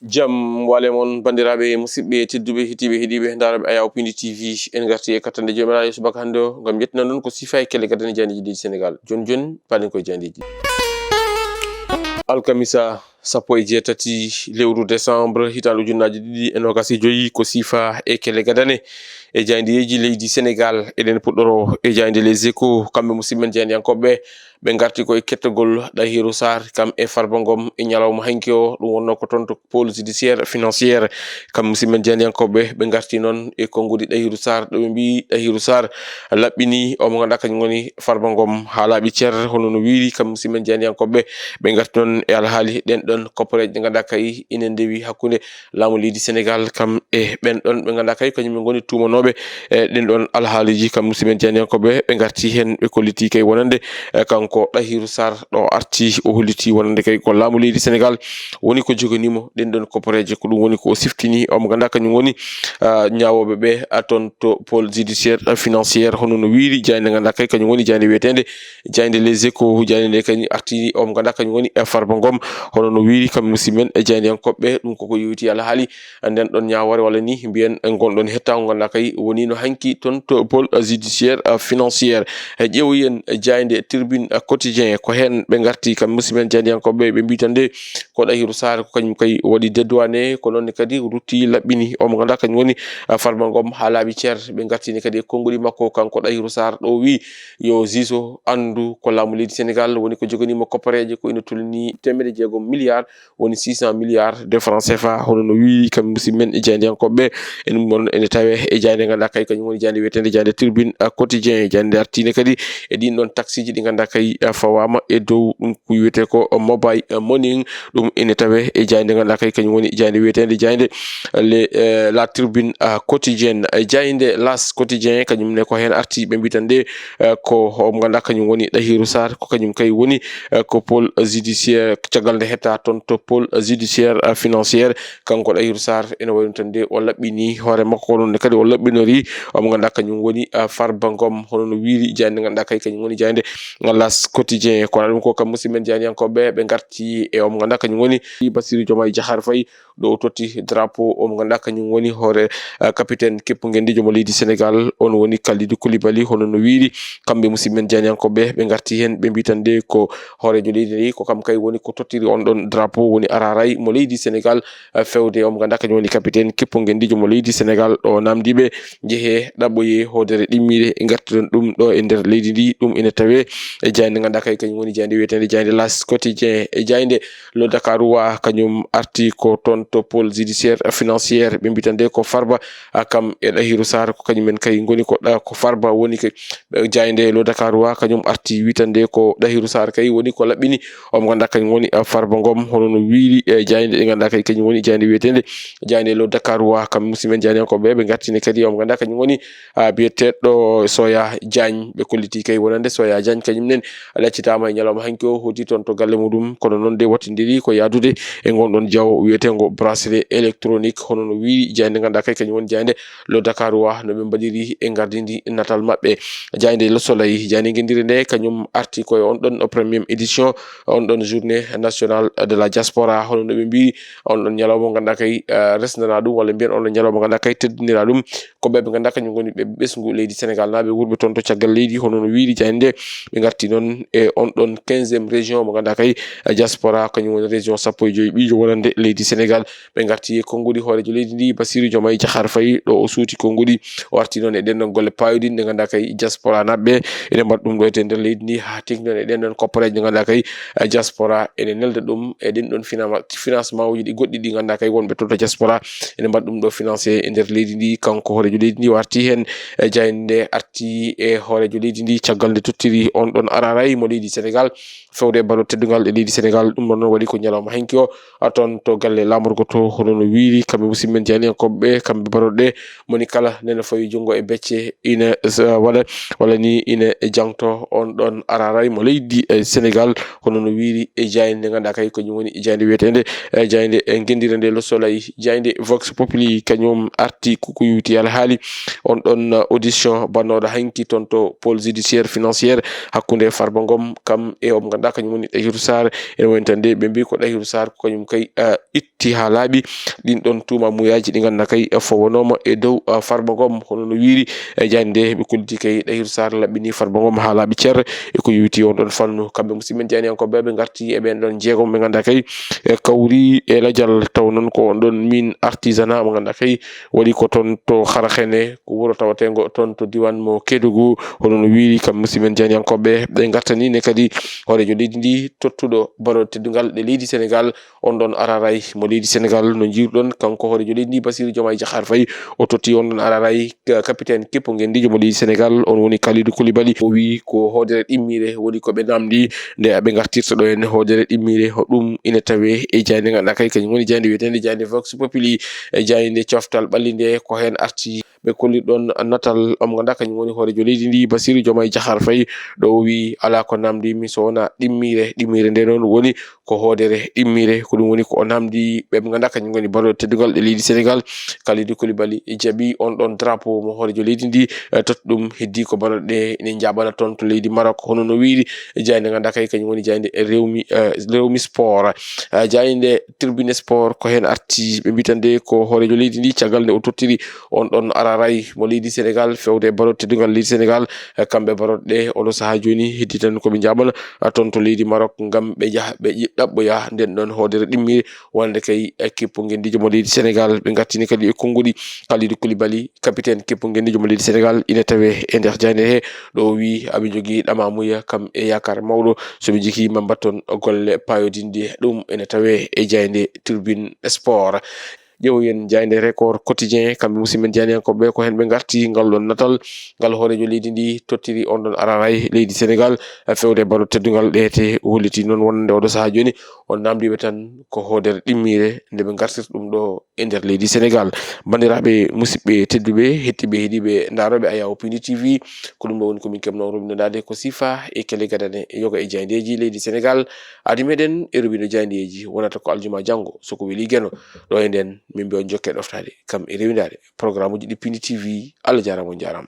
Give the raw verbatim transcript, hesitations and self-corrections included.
Jam wale mon, banndiraaɓe, musidɓe tedduɓe, heɗiiɓe, heɗiiɓe, ndaarooɓe Ayaw Pindi T V. En ngarti e kattanɗe Joomiraaɗo e subaka hannde o, ngam yettinan ɗon ko siifa e kelle gadane jaayndeeji leydi Senegaal. Jooni jooni, paaɗen koye jaayndeeji. Alkamisa sappo e jeetati lewru décembre, hitaande ujunnaaji ɗiɗi e noogas e joyi, ko siifa e kelle gadane e jaayndeeji leydi Senegaal. Eɗen puɗɗoro e jaaynde Les Échos, kamɓe musidɓe men jaayndiyankooɓe, ɓe ngarti koye kettagol Ɗahiru Sarr, kam e Farba Ngom e ñalawma hanki o. Ɗum wonnoo ko toon to pôle judiciaire financière. Kam musidɓe men jaayndiyankooɓe, ɓe ngarti noon e konngudi Ɗahiru Sarr, ɗo ɓe mbii Ɗahiru Sarr laɓɓini o mo ngannduɗaa kañum woni Farba Ngom haa laaɓi cer, hono no wiiri kam musidɓe men jaayndiyankooɓe. Ɓe ngarti noon e alhaali ɗeen ɗoon koppareeje ɗe ngannduɗaa kay ina ndewi hakkunde laamu leydi Senegaal kam e ɓeen ɗoon ɓe ngannduɗaa kay kañum en ngoni tuumanooɓe e ɗeen ɗoon alhaaliiji. Kam musidɓe men jaayndiyankooɓe, ɓe ngarti heen, ɓe kolliti kay wonande, e, kanko Ɗahiru Sarr ɗo arti, o holliti wonande kay ko laamu leydi Senegaal woni ko joganiimo ɗeen ɗoon koppareeje. Ko ɗum woni ko o siftini o mo ngannduɗaa kañum woni, ah, ñaawooɓe ɓe, ah, toon to pôle judiciaire, ah, financière, hono no wiiri jaaynde ngannduɗaa kay kañum woni jaaynde wiyeteende jaaynde Les Échos. Jaaynde nde kañum arti o mo ngannduɗaa kañum woni, eh, Farba Ngom, hono no wiiri kam musidɓe men, eh, jaayndiyankooɓe ɓe. Ɗum koko yowiti alhaali nden ɗon ñaawoore walla ni mbiyen ngon ɗon hettaango ngannduɗaa kay woni no hanki toon to pôle judiciaire, euh, financière. E ƴeewoyen jaaynde Tribune Quotidien, ko heen ɓe ngarti kam musidɓe men jaayndiyankooɓe ɓe mbii tan de ko Ɗahiru Sarr ko kañum kay waɗi dédouané, ko noon ne kadi rutti laɓɓini o mo ngannduɗaa kañum woni, euh, Farba Ngom haa laaɓi cer. Ɓe ngartini kadi e konngudi makko kanko Ɗahiru Sarr ɗo wii yo juge o anndu ko laamu leydi Senegaal woni ko joganiimo koppareeje ko ina tolnii teemedde jeegom milliards woni six cent milliards de francs C F A, hono no wiiri kam musidɓe men e jaayndiyankooɓe ɓe. E ɗum ɗoon ene tawee e jaaynde ngannduɗaa kay kañum woni jaaynde wiyeteende jaaynde Tribune, ah, Quotidien. Jaaynde nde artiinde kadi e ɗiin ɗoon taksiiji ɗi ngannduɗaa kay, ah, fawaama e dow ɗum ko wiyetee ko mobile, ah, money. Ɗum ene tawee e jaaynde ngannduɗaa kay kañum woni jaaynde wiyeteende jaaynde le, eh, La Tribune, ah, Quotidienne. Eh, jaaynde L'As Quotidien kañum ne ko heen arti, ɓe mbii tan de, eh, ko o mo ngannduɗaa kañum woni Ɗahiru Sarr, ko kañum kay woni, eh, ko pôle judiciaire, caggal nde hetta toon to pôle judiciaire, eh, financière. Kanko Ɗahiru Sarr ene wayi no tan de o laɓɓini hoore makko, ko ɗum ne kadi o laɓɓinori o mo ngannduɗaa kañum woni, eh, Farba Ngom, hono no wiiri jaaynde ngannduɗaa kay kañum woni jaaynde L'As Quotidien. Kono ɗum ko kam musidɓe men jaayndiyankooɓe ɓe ngarti e o mo ngannduɗaa kañum woni Bassirou Diomaye Diakhar Faye, ɗo o totti drapeau o mo ngannduɗaa kañum woni hoore, eh, capitaine keppu ngenndi jomo leydi Senegaal, on woni Kalidou Koulibaly, hono no wiiri kamɓe musidɓe men jaayndiyankooɓe ɓe ngarti heen, ɓe mbii tan de ko hooreejo leydi ndi, ko kam kay woni ko tottiri on ɗon drapeau woni araray mo leydi Senegaal, eh, fewde o mo ngannduɗaa kañum woni capitaine keppu ngenndi jomo leydi Senegaal, ɗo namdi ɓe njehee ɗaɓɓoyee hoodere ɗimmiire, ngartiron ɗum ɗo e nder leydi ndi. Ɗum ene tawee e jaaynde ngannduɗaa kay kañum woni jaaynde wiyeteende jaaynde L'As Quotidien. E jaaynde Le Dakarois kañum arti ko toon to pôle judiciaire financière, ɓe mbii tan de ko Farba, ah, kam e Ɗahiru Sarr ko kañum en kay ngoni ko ɗa, ko Farba woni kay. Ɓe jaaynde Le Dakarois kañum arti wii tan de ko Ɗahiru Sarr kay woni ko laɓɓini o mo ngannduɗaa kañum woni, ah, Farba Ngom, hono no wiiri e jaaynde ɗe ngannduɗaa kay kañum woni jaaynde wiyeteende jaaynde Le Dakarois. Kam musidɓe men jaayndiyankooɓe ɓe ngartini kadi o mo ngannduɗaa kañum woni, ah, biyeteeɗo Soya Diagne. Ɓe kolliti kay wonande Soya Diagne kañum nen laccitaama e ñalawma hanki o, hooti toon to galle muɗum, kono noon de wattindiri ko yahdude e ngon ɗon jawo wiyeteengo bracelet électronique, hono no wiiri jaaynde ngannduɗaa kay kañum woni jaaynde Le Dakarois, no ɓe mbaɗiri e ngardindi natal maɓɓe. Jaaynde Le Soleil, jaaynde ngenndire nde, kañum arti koye on ɗon première édition, on ɗon journée nationale de la diaspora, hono no ɓe mbiiri, on ɗon ñalawma ngannduɗaa kay, eh, resndanaa ɗum, walla mbiyen on ɗon ñalawma ngannduɗaa kay teddindiraa ɗum, ko ɓe ɓe ngannduɗaa kañum ngoni ɓe ɓesngu leydi Senegaal naaɓe wurɓe toon to caggal leydi, hono no wiiri jaaynde nde. Ɓe ngarti noon e on ɗon quinzième région mo ngannduɗaa kay, eh, diaspora, kañum woni région sappo e joy ɓiijo wonande leydi Senegaal. Ɓe ngarti e konngudi hooreejo leydi ndi, Bassirou Diomaye Diakhar Faye, ɗo o suuti konngudi, o arti noon e ɗeen ɗon golle paayuɗi ɗe ngannduɗaa kay diaspora naaɓe ɓe ene mbaɗa ɗum ɗo e nder leydi ndi, haa teeŋti noon e ɗeen ɗon koppareeje ɗe ngannduɗaa kay, eh, diaspora ene nelda ɗum e ɗeen ɗon finama-, financement uji ɗi goɗɗi ɗi ngannduɗaa kay wonɓe toon to diaspora ene mbaɗa ɗum ɗo financé e nder leydi ndi. Kanko hooreejo leydi ndi o arti heen e jaaynde nde, arti e hooreejo leydi ndi caggal nde tottiri on ɗon araray mo leydi Senegaal fewde e ballol teddungal e leydi Senegaal. Ɗum ɗon noon waɗi ko ñalawma hanki o, a, toon to galle laamorgo to, hono no wiiri kamɓe musidɓe men jaayndiyankooɓe ɓe, kamɓe baroɗe moni kala nena fawi junngo e becce ina s-, waɗa walla ni ina jangto on ɗon araray mo leydi, eh, Senegaal, hono no wiiri e jaaynde nde ngannduɗaa kay ko kañum woni jaaynde wiyeteende, eh, jaaynde, eh, ngenndire nde Le Soleil, jaaynde Vox Populi kañum arti ko, ko yowiti alhaali on ɗon, eh, audition bannooɗo hanki toon to pôle judiciaire financière hakkunde Farba Ngom, kam e o mo ngannduɗaa kañum woni Ɗahiru Sarr. Ene wayno tan de, ɓe mbii ko Ɗahiru Sarr ko kañum kay, ah, itti haa laaɓi ɗin ɗon tuuma muyaaji ɗi ngannduɗaa kay, eh, fowanooma e dow, ah, Farba Ngom. Hono no wiiri, eh, jaaynde nde, ɓe kolliti kay Ɗahiru Sarr laɓɓini Farba Ngom haa laaɓi cer. E ko yowiti on ɗon fannu, kamɓe musidɓe men jaayndiyankooɓe ɓe ngarti e ɓeen ɗon jeegom ɓe ngannduɗaa kay, eh, kawri e lajal taw noon ko on ɗon min artisanat mo ngannduɗaa kay waɗi ko toon to Xaraxene, ko wuro tawateengo toon to diiwaan mo Kedougou. Hono no wiiri kam musidɓe men jaayndiyankooɓe, ɓe ngartani ne kadi hooreejo leydi ndi tottuɗo baɗooɗe teddungal ɗe leydi Senegaal, on ɗon araray mo leydi Senegaal. No njiiruɗon, kanko hooreejo leydi ndi, Bassirou Diomaye Diakhar Faye, o totti on ɗon araray, ka-, capitaine kippu ngenndiijo mo leydi Senegaal, on woni Kalidou Koulibaly. O wii ko hoodere ɗimmiire woni ko ɓe namdi nde ɓe ngartirta ɗo henne hoodere ɗimmiire. Ko ɗum ina tawee e jaaynde ngannduɗaa kay kañum woni jaaynde wiyeteende jaaynde Vox Populi, e jaaynde coftal ɓalli nde. Ko heen arti ɓe kollirɗon natal omo ngannduɗaa kañum woni hooreejo leydi ndi, Bassirou Diomaye Diakhar Faye, ɗo o wii alaa ko namdi mi so wonaa ɗimmiire. Ɗimmiire nde noon woni ko hoodere ɗimmiire, ko ɗum woni ko o namdi ɓe ɓe ngannduɗaa kañum ngoni baɗooɗe teddungal ɗe leydi Senegaal. Kalidou Koulibaly jaɓi on ɗon drapeau mo hooreejo leydi ndi, eh, totti ɗum, heddi ko baɗooɗe ɗe ene njaɓana toon to leydi Maroc. Hono no wiiri jaaynde ngannduɗaa kay kañum woni jaaynde Rewmi, eh, Rewmi Sport. Eh, jaaynde Tribune Sport ko heen arti, ɓe mbii tan de ko hooreejo leydi ndi, caggal nde o tottiri on ɗon araray mo leydi Senegaal, fewde e baɗooɗe teddungal leydi Senegaal, eh, kamɓe baɗooɗe ɗe, oɗo sahaa jooni heddi tan ko ɓe njaɓana, ah, toon to leydi Maroc ngam ɓe njaha ɓe ƴe-, ɗaɓɓoya nden ɗon hoodere ɗimmiire wonande kay, eh, kippu ngenndiijo mo leydi Senegaal. Ɓe ngartini kadi e konnguɗi Kalidou Koulibaly, capitaine kippu ngenndiijo mo leydi Senegaal, ina tawee e nder jaaynde he, ɗo o wii aɓe njogii ɗamamuya kam e yaakaar mawɗo, so ɓe njikii ma mbatton golle paayodinɗe. Ɗum ina tawee e jaaynde Tribune Sport. Ƴeewoyen jaaynde Record Quotidien, kamɓe musidɓe men jaayndiyankooɓe ɓe, ko heen ɓe ngarti ngal ɗon natal ngal hooreejo leydi ndi tottiri on ɗon araray leydi Senegaal, eh, fewde baɗo teddungal ɗe te. O holliti noon wonande oɗo sahaa jooni o namdiiɓe tan ko hoodere ɗimmiire nde ɓe ngartirta ɗum ɗo e nder leydi Senegaal. Banndiraaɓe musidɓe tedduɓe, heɗtiiɓe, heɗiiɓe, ndaarooɓe Ayaw Pindi T V, ko ɗum ɗo woni ko min keɓnoo rubindaade ko siifa e kelle gadane yoga e jaayndeeji leydi Senegaal. Aadi meɗen e rubindo jaayndeeji wonata ko aljuma janngo, so ko weli Geno. Ɗo e nden, min mbiya on jokke ɗoftaade kam e rewindaade programuuji ɗi Pindi T V. Allah jaaraama, on njaaraama.